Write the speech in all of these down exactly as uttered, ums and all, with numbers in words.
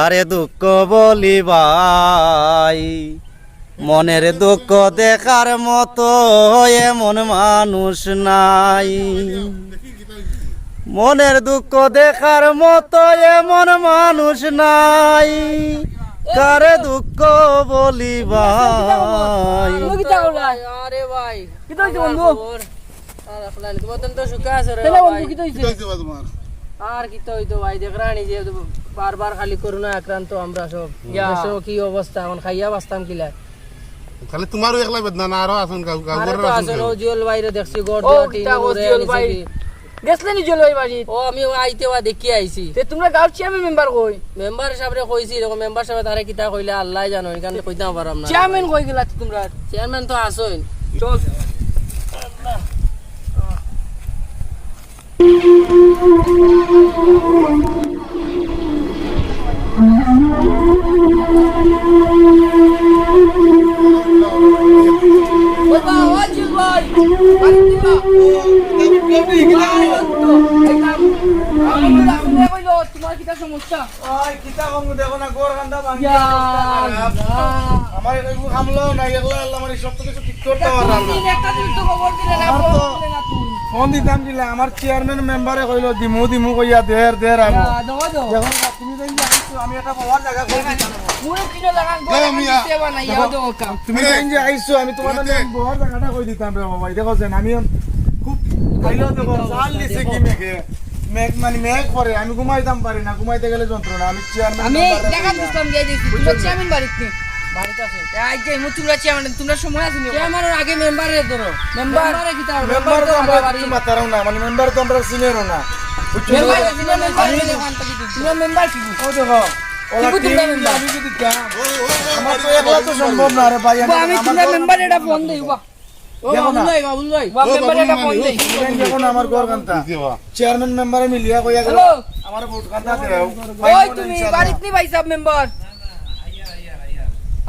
আরে দুঃখ বলি ভাই, মনের দুঃখ দেখার মতো এমন মানুষ নাই। মনের দুঃখ দেখার মতো এমন মানুষ নাই, কারে দুঃখ বলি ভাই। বন্ধু, কিতা করলা? আরে ভাই, কিতা হইছে বন্ধু? খবর? আর আপনার, তোমার তো সুখে আছো রে কেন ভাই। বন্ধু, কিতা হইছে? কিতা হইছে বা তোমার? আর কিতা হইতো ভাই, দেখরানি যে বারবার খালি করোনা আক্রান্ত আমরা সব। ইয়া। দেশো কি অবস্থা, এখন খাইয়া বাঁচতাম কিলা? খালি তোমারও একলা বেদনা না, আরো আছেন গাঁও, গাঁও আরে ঘরের তো আছেন আছেন, কেউ? ও জিয়ল ভাইরে দেখছি, ঘর ও, দুয়ার কিতা টিন ও উড়ে জিয়ল আনিছে ভাই? কি? গেছলে নি জিয়ল ভাই বাড়ি? ও, আমি ও আইতে বা দেখি আইছি। তে তোমরা গাঁওর চেয়ারম্যান মেম্বার কই? মেম্বার সাহেবরে কইছি, এরকম মেম্বার সাহেব তারে কিতা কইলে আল্লাহ জানো, এখানে কইতাম পারলাম না। চেয়ারম্যান কই গেলা তোমরা? চেয়ারম্যান তো আছইন। চল। ওই বা, ওই জিল ভাই, বাড়ি দিবা। এই নাম, আমি বললাম, আপনি কইলো, তোমার কিতা সমস্যা? ওই, কিতা কমু, দেখো না, ঘর কান্দা ভাঙি ইয়া, অবস্থা খারাপ। ইয়া। আমার এগু হামলাও নাই, একলা আল্লাহ আমার সব কিছু ঠিক করতে পারলাম না। তুমি একটা দিন তো খবর দিলে না, আমার তো ফোন দিলে না তুমি। ফোন দিতাম কিলা, আমার চেয়ারম্যান মেম্বারে কইলো, দিমু, দিমু কইয়া দের, দের আইবো। ইয়া, দেওয়া দাও। দেখো না, তুমি যেন যে আইছো, আমি একটা বওয়ার জাগা কই দিতাম। পুরো কিলো লাগান, এ, ঘর মিয়া, সেবা নাই, দেখো, ইয়াও দাও কাম। তুমি তুমি যেন যে আইছো, আমি তোমার তুমি জন্য বওয়ার জাগাটা কই দিতাম রে বাবা। দেখো যেন, আমি খুব খাইলেও দেখো, চাল দিছে কি মেঘে। মেঘ মানে মেঘ করে, আমি ঘুমাইতাম পারি না, ঘুমাইতে গেলে যন্ত্রণা। আমি চেয়ারম্যান আমি মেম্বাররে দেখা কইলাম। দিছিলাম, গিয়ে দিছি। বুঝছো তোমরা নি? চেয়ারম্যান বাড়িত নি? বাড়িত আছে। এই যে মু-, তোমরা চেয়ারম্যান, তোমরা সময় আছে নি? চেয়ারম্যান ওর আগে মেম্বারে ধরো। মেম্বার? মেম্বারে কি তার? মেম্বার মেম্বার তো তো আমরা বাড়ি। কিছু মাতারও না, মানে মেম্বার তো আমরা সিনিয়রও না। বুঝছো নি? মেম্বার, তোমরা মেম্বার আমি কি? তোমরা মেম্বার কি? ও দেখো, ওরা কিন্তু টিম তোমরা মেম্বার। আমি যদি চাই, আমার তো একলা তো সম্ভব না রে ভাই, ও, আমি আমি আমার তোমরা তো মেম্বার এটা ফোন দেই, বাহ। ও দেখো না। বাবুল ভাই, বাবুল ভাই। ও, বাবুল ভাই, বাবুল ভাই। দেখো না আমার ঘর কান্তা। চেয়ারম্যান মেম্বারে মিলিয়া কইয়া গেল। হ্যালো। আমার ভোট কান্তা দেও। ওই তুমি ইনশাআল্লাহ। বাড়িত নি ভাই সাহেব মেম্বার?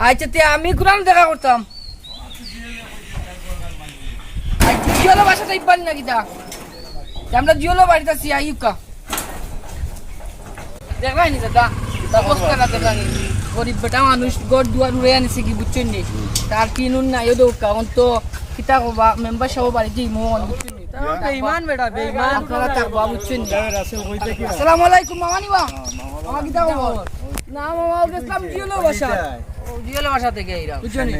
আচ্ছা, তে আমি কুরান দেখা করতাম। আচ্ছা, জিওলো বাসা যাইবার না কিতা? তে আমরা জিওলো বাড়িত আছি, আইউক্কা। দেখরায় নি দাদা, অবস্থাটা দেখরায় নি। গরিব বেটা মানুষ, ঘর দুয়ার উড়ে আনিছে কি, বুঝছইন নি? তার কিনুন নাই, ও দোকা, অখন তো কিতা কবা, মেম্বার সাব বাড়িত যাইমু, বুঝছইন নি? তারা বেইমান বেটা, বেইমান। আপনারা থাকবা, বুঝছইন নি? আসসালামু আলাইকুম, মামা নি বা? মামা, কিতা খবর? না মামা, ও গেছিলাম জিওলো বাসা। ও, জিওলো বাসা থেকে আইরাম। বুঝছো নি?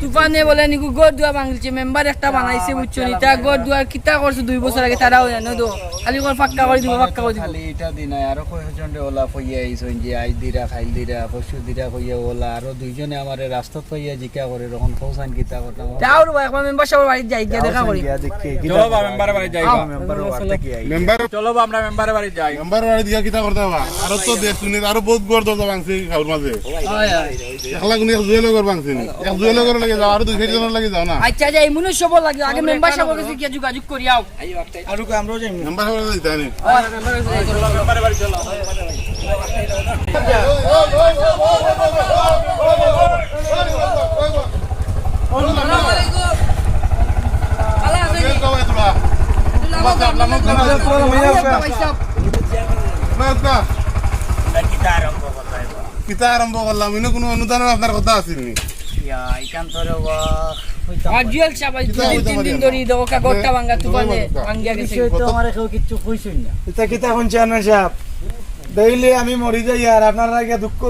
তুফানে বলে নিকু ঘর দুয়ার ভাঙিলছে, মেম্বার একটা বানাইছে, বুঝছো নি? তা ঘর দুয়ার কিতা করছে দুই বছর আগে, তারাও জানো তো। খালি কর পাক্কা করি দিমু, পাক্কা করি দিমু। খালি ইটা দি নায়, আরো কয়জন রে ওলা কইয়া আইছইন যে আইজ দিরা, কাইল দিরা, পরশু দিরা কইয়া ওলা, আরো দুইজনে আমারে রাস্তাত পাইয়া জিকা করে, অখন কওছাইন কিতা করতাম। যাও রে ভাই, একবার মেম্বার সাবর বাড়িত যাই, গিয়া দেখা করি। গিয়া দেখি, কিতা চলো বা করে। মেম্বার বাড়িত যাই আও, বা। মেম্বার বাড়িত কি আই? মেম্বার চলো বা আমরা মেম্বার বাড়িত যাই। মেম্বার বাড়িত গিয়া কিতা করতাম বা? আরো তো দেশ শুনি, আরো বহুত ঘর দরজা ভাঙছে এই গাঁওর মাঝে। হয়, হয়। একলা কুনু এক জুয়েলো ঘর ভাঙছে নি। এক জুয়েলো ঘর লাগি যাও, আরো দুই চাইর জনর লাগি যাও না। আচ্ছা, যাই, মনে সব লাগে। আগে মেম্বার সাবর গেছে গিয়া যোগাযোগ করি আও। আর ওকে আমরাও যাই। মেম্বার সাবর গেছে যাই নি। হয়, মেম্বার সাবর গেছে যাই। মেম্বার বাড়ি চলো। আসসালামু আলাইকুম। ভালা আছইন নি? ভাই সাব। কিতা আরম্ভ করলাম? ইনো কুনু অনুদানর আপনার কথা আছিল নি? ইয়া, ইখান তো রে বা, আর জুয়েল সাব, আইজ কিতা দুই তিন দিন ধরি দেখো কা ঘরটা ভাঙ্গা, তুফানে ভাঙ্গিয়া গেছে। বিষয়ে তো আমারে কেউ কিচ্ছু কইছইন না। ইতা কিতা কইন চেয়ারম্যান সাব? ডেইলি আমি মরি যাই আর আপনারা গিয়া দুঃখ,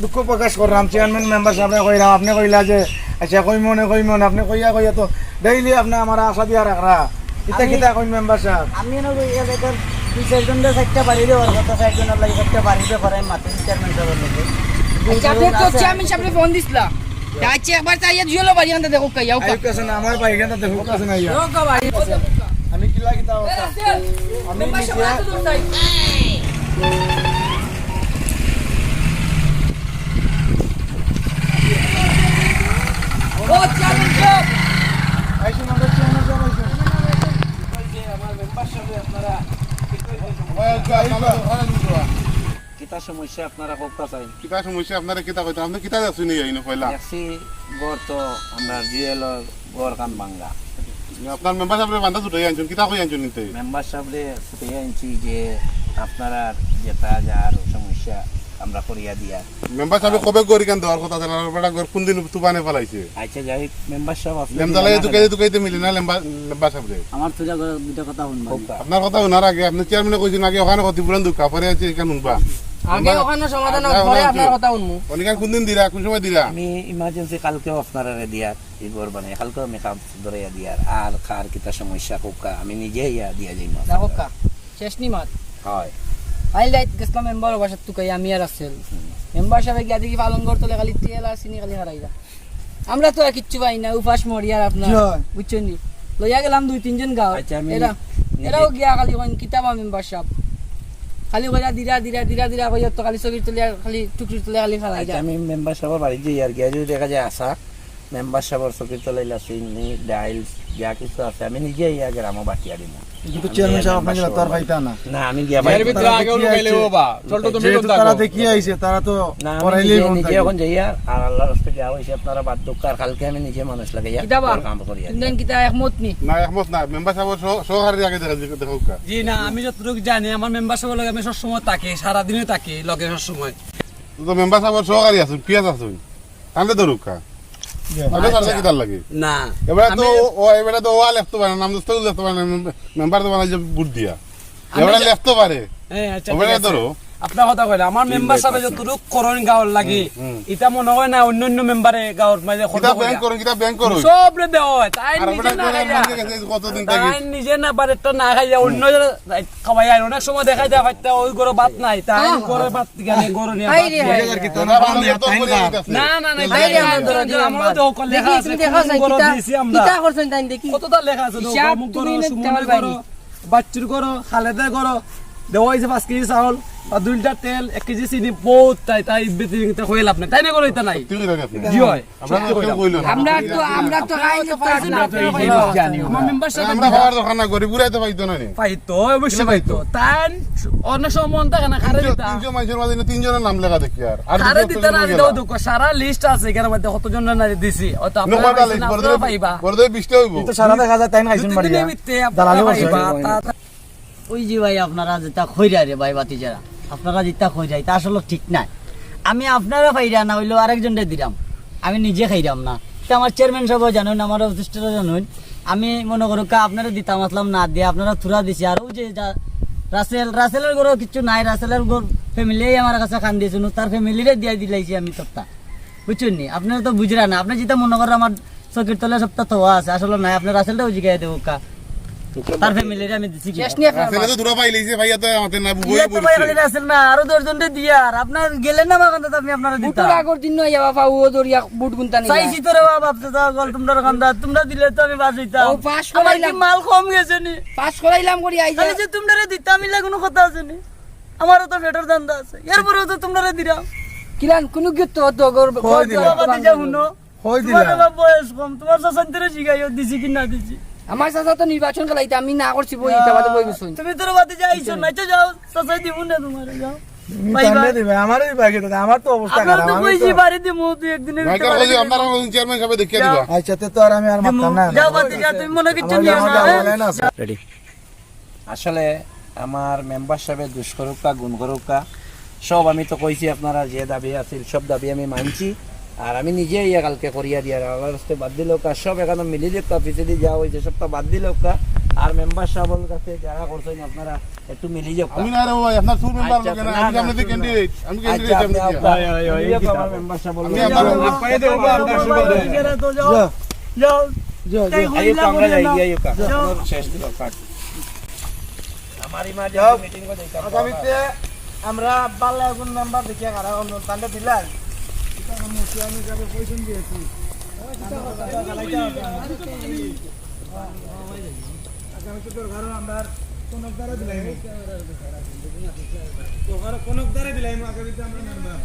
দুঃখ প্রকাশ কররাম, চেয়ারম্যান মেম্বার সাবরে কইরাম, আপনে কইলা যে, আচ্ছা, কইমু নে, কইমু নে, আপনে কইয়া কইয়া তো ডেইলি আপনে আমারে আশা দিয়া রাখরা। ইতা আমি, কিতা কইন মেম্বার সাব? আমি এনে ওই এক, এক, দুই চাইরজনরে চাইরটা বাড়ি দেওয়ার কথা, চাইরজনর লাগি চাইরটা বাড়ির ব্যাপারে আমি মাতিছি চেয়ারম্যান সাবর লগে। আচ্ছা, আপনে তো আছে। চেয়ারম্যান সাবরে ফোন দিছলা। আচ্ছা, একবার তাইয়া জুয়েলো বাড়ি আনতে দেখো কাইয়া, ওকা। আইউক আছে না, আমার বাড়ি আনতে দেখো, ওকা আছে না ইয়া। ওকা বাড়ি। আমি কিলা কিতা ওকা? আমি মেম্বার সাব নিজে আসতে দূর তাই। ও, চেয়ারম্যান সাব। আইসো, মেম্বার সাব, আইসো। কিতা সমস্যা আপনারা কউক্কা চাই? কিতা সমস্যা আপনারা কিতা কইতা? আপনে কিতা দেখছইন নি ইনো পয়লা? দেখছি ঘর তো আমরার জুয়েলর ঘরখান ভাঙ্গা। আপনার মেম্বার সাবরে বান্দা ছুটাই আনছইন, কিতা কই আনছইন নিতে? মেম্বার সাবরে ছুটাই আনছি যে আপনারার যেটা যার সমস্যা আমরা করিয়া দিয়া। মেম্বার সাবে কবে ঘর ইখান দেওয়ার কথা আছিল? আর বেটা ঘর কুনদিন তুফানে ফালাইছে? আচ্ছা, যাই হোক, মেম্বার সাব, আপনি লেমজালাই দুকাইতে দুকাইতে মিলে না লেম্বা-, মেম্বার সাবরে। আমার থুড়া ঘর দুইটা কথা হুনবা। আপনার কথা হুনার আগে আপনে চেয়ারম্যানে কইছেন আগে ওখানে ক্ষতিপূরণ দুকা, পরে আছে ইখান হুনবা। আগে ওখানে সমাধান হোক, পরে আপনার কথা হুনমু। অনিকান কুনদিন দিরা, কুন সময় দিরা? আমি ইমার্জেন্সি কালকেও আপনারারে দিয়ার, ই ঘর বানাই, কালকেও আমি কাম ধরাইয়া দিয়ার, আর কার কিতা সমস্যা কউক্কা, আমি নিজে ইয়া দিয়া যাইমু। দেখউক্কা, শেষ নি মাত। হয়। কাইল রাইত গেছলাম মেম্বারর বাসাত তুকাই, আমি আর রাসেল। হুম। মেম্বার সাবে গিয়া দেখি পালং ঘর তলে খালি তেল আর চিনি খালি হারাইরা। আমরা তো আর কিচ্ছু পাই না, উপাস মরি আর আপনার। জি হয়। বুঝছইন নি? লইয়া গেলাম দুই তিনজন গাঁও। আচ্ছা, আমি এরা, নিজে এরাও গিয়া খালি কইন, "কিতা বা মেম্বার সাব?" খালি কইরা দিরা, দিরা, দিরা, দিরা কইয়া তো খালি চকির তলে আর খালি টুকরির তলে খালি ফালাই আচ্ছা, দেয়। আমি মেম্বার সাবর বাড়িত যাই আর গিয়া যদি দেখা যায় আসা, মেম্বার সাবর চকির তলে ইলা চিনি, ডাইল, যা কিছু আছে, আমি নিজে ইয়া গ্রামো বাটিয়া দিমু। কিন্তু আমি চেয়ারম্যান সাব, আপনে মেম্বার গেলে তো আর সাবর পাইতা না। না, আমি গিয়া যেহেতু পাইতাম না। তারা দেখিয়া আইছে, যেহেতু তারা দেখিয়া আইছে, তারা তো না, আমি করাইলেই নিজে, নিজে এখন যাইয়া, আর আল্লাহর রাস্তে যা হইছে, আপনারা বাদ দেউক্কা, আর কালকে আমি নিজে মানুষ লাগাইয়া কিতা বা? ঘর কাম করিয়া দিমু। কিতা একমত নি? না, একমত না। মেম্বার সাবর সহ-, সহকারীর আগে দেখা, দেখা, দেখাউক্কা। জি না, আমি যতটুকু জানি, আমার মেম্বার সাবর লগে আমি সবসময় থাকি, সারাদিনই থাকি, লগে সবসময়। তো মেম্বার সাবর সহকারী আছইন, পিয়াস আছইন। তানরে ধরউক্কা। জি। তানরে ছাড়া আচ্ছা। কিতার লাগি? না। এবারে তো আমি ও, ও, এবারে তো ওয়া লেখতো পারে না, নাম দোস্ত লেখতো পারে না, মেম-, মেম্বার তো বানাইছে ভোট দিয়া। আমি এবারে যা- লেখতো পারে। হ্যাঁ, আচ্ছা, ওবারে ঠিক আছে। ধরো। আপনার কথা কইলে, আমার জি, মেম্বার ভাই, সাবে পাঁচ যতটুক করইন গাঁওর লাগি, হুম, হুম। ইটা মনে হয় না অন্য অন্য মেম্বারে গাঁওর মাঝে কিতা খরচ ব্যাংক করিয়া। করইন, কিতা ব্যাংক করইন? সবরে দেওয়া হয়, তাই আর নিজে ওবারে না কইলে খাইয়া। মানুষের কাছে কতদিন তাই থাকি? নিজে না পারে তো না খাইয়া, হুম। অন্য জনে খাওয়াই আর অনেক সময় দেখা যায় হয়তো ওই ঘরো ভাত নাই, তাই আহ। ঘরো ভাত গেলে ঘরো নিয়া হায় ভাত রে, নিয়া হায় রে। দাদা, ভালো নিয়ে তো করে দিতে আছে। না, না, না, হায় রে, এটা আমার তো দরদি আমার আমার। তো লেখা দেখি, আছে, তুমি কোন দেখা ঘরো আছে, দিছি আমরা। কিতা করছেন তাই দেখি। কতটা লেখা আছে, হিসাব অমুক তুমি ঘরো, নিতে সুমনের পারবানি। ঘরো, বাচ্চুর ঘরো, খালেদের ঘরো, দেওয়া হয়েছে পাঁচ কেজি চাউল, আর দুই লিটার তেল, এক কেজি চিনি, বহুত তাই, তাই বেশি কিনতে হয়ে লাভ নাই। তাই না, করো এটা নাই। সত্যি করে আপনি। জি হয়। আমরা তো কেউ কইলো না। আমরা তো, আমরা তো আইন তো পাস না। এই জিনিস জানি আমরা। আমরা হওয়ার দরকার না, গরিব বুড়াই তো পাইতো না নি। পাইতো, অবশ্যই পাইতো। তাই অনেক সময় মন থাকে না, খারে তিনশো, দিতা। তিনশো মানুষের মাঝে তিনজনের নাম লেখা দেখি আর। আর খারে দিতা না, দিতাও দুঃখ। সারা লিস্ট আছে এখানে মধ্যে কতজন না দিছি। অত আপনারা নকল লিস্ট, বড় ধরে পাইবা। বড় ধরে বিশটা হইব। এটা সারা দেখা যায়, তাই না, আইসুন দুই মারিয়া। দিনের ভিতরে আপনারা দালালি পাইবা। করছে। তা ওই যে ভাই, আপনারা যেটা কইরা রে ভাই, বাতিজারা, আপনারা যেটা কইরা, এটা আসলে ঠিক নাই। আমি আপনারা পাইরা না হইলেও আরেকজনরে দিরাম, আমি নিজে খাইরাম না। এটা আমার চেয়ারম্যান সাহেবও জানইন, আমার অফিসটারও জানইন। আমি মনে করুক্কা আপনারা দিতাম আসলাম না দিয়া, আপনারা থুড়া দিছি। আর ওই যে যা-, রাসেল, রাসেলের ঘরও কিচ্ছু নাই, রাসেলের ঘর ফ্যামিলিয়ে আমার কাছে খান দিয়েছিল, তার ফ্যামিলিরে দিয়া দিলাইছি আমি তত্তা। বুঝছইন নি? আপনারা তো বুঝরা না, আপনি যেটা মনে করেন আমার চকির তলে সবটা থোয়া আছে, আসলে নাই। আপনার রাসেলটাও জিগাই দেবো কা, তার ফ্যামিলিরে আমি দিছি কি? শেষ নি আপনার রাসেলে তো মাত। দূরা পাইলিছে, ভাইয়া তো আমাদের না, বুবই ইয়া তো ভাই বলছে। খালি রাসেল না, আরো দশ জনরে দিয়া, আর আপনার গেলেন না মাখান তো আমি আপনারা বুটুর দিতাম। আগর দিন নয় বাবা, ও দরিয়া বুট গুনতা নিয়া। চাইছি তো রে বাবা, আপনি তো গল তোমরা খান্দা, তোমরা দিলে তো আমি বাঁচিতাম। ও, পাস আমার কি করাইলাম। মাল কম গেছে নি? পাস করাইলাম করি আইজা। খালি যে তোমরারে দিতাম, ইলা কোনো কথা আছে নি? আমারও তো পেটর ধান্দা আছে, এরপরেও তো তোমরারে দিলাম। কিলান, কোনো গিয়ে তো, তো গর-, কই গর-, দিলা? বাবা, দিজা হুনো। কই দিলা? তোমার বাবা বয়স কম, তোমার চাচান্তরে জিগাইও দিছি কি না দিছি। আমার চাচা তো নির্বাচন খেলাইতে আমি না করছি, বই ইটা বাদে বই গেছুন। তুমি তোর বাদে যাইছো, নাই তো যাও, চাচাই দিব না তোমারে, যাও। তুমি ভাই, কান্দে ভাই। দিবে, আমারও দিবা কি দাদা, আমার তো অবস্থা আমরা খারাপ, তো আমি কইছি তো বাড়ি দিমু, তুই একদিনের ভাই, ভিতরে কাল বাড়ি কইছি দিমু। আপনারা ওই চেয়ারম্যান সাহেব দেখিয়ে দিবা। আচ্ছা, তে তো আর আমি আর দিমু। মাততাম না। যাও বাদে যাও, তুমি মনে কিচ্ছু আমার নিও আমার না, যাওয়া হ্যাঁ? অনলাইন আছে। রেডি। আসলে আমার মেম্বার সাহেবে দুষ করুক্কা, গুণ করুক্কা, সব আমি তো কইছি, আপনারা যে দাবি আছিল, সব দাবি আমি মানছি। আর আমি নিজে ইয়া কালকে করিয়া দিয়ার, আল্লাহর রাস্তে বাদ দিলউক্কা, সব এখানে মিলি যাউক্কা, পিছেদি যা হইছে সবটা বাদ দিলউক্কা। আর মেম্বার সাহেবর কাছে যারা করছেন আপনারা একটু মিলি যাউক্কা। আমি না রে ভাই, আপনার সুর মেম্বার আচ্ছা, লোকে না, না, আমি না, সামনে দিয়ে সুর না। ক্যান্ডিডেট, আমি ক্যান্ডিডেট আচ্ছা, সামনে আপনি দিয়ে। আপনার, ওই, ওই, ওই, মিলি যাউক্কা, মেম্বার সাহেব বলবো। আমি আপনার, আপনার, আপনার, আপনার, যাও, যাও, যাও। যাও। এই তো আমরা যাই, যাই, যাও। শেষ দিন, কাট। আমার ইমার্জেন্সি যাও। মিটিং করে যাইতাম। আগামীতে আমরা ভালা একজন মেম্বার দেখিয়া খাড়া অইমু, তানরে দিলাই। এটা আমার মুখে আমি যাবে পয়সা দিয়েছি। আগামীতে দরকারও আমরা কোন দ্বারা দিলাই। দরকারও কোন দ্বারা দিলাই, আগামীতে আমরা মেম্বার।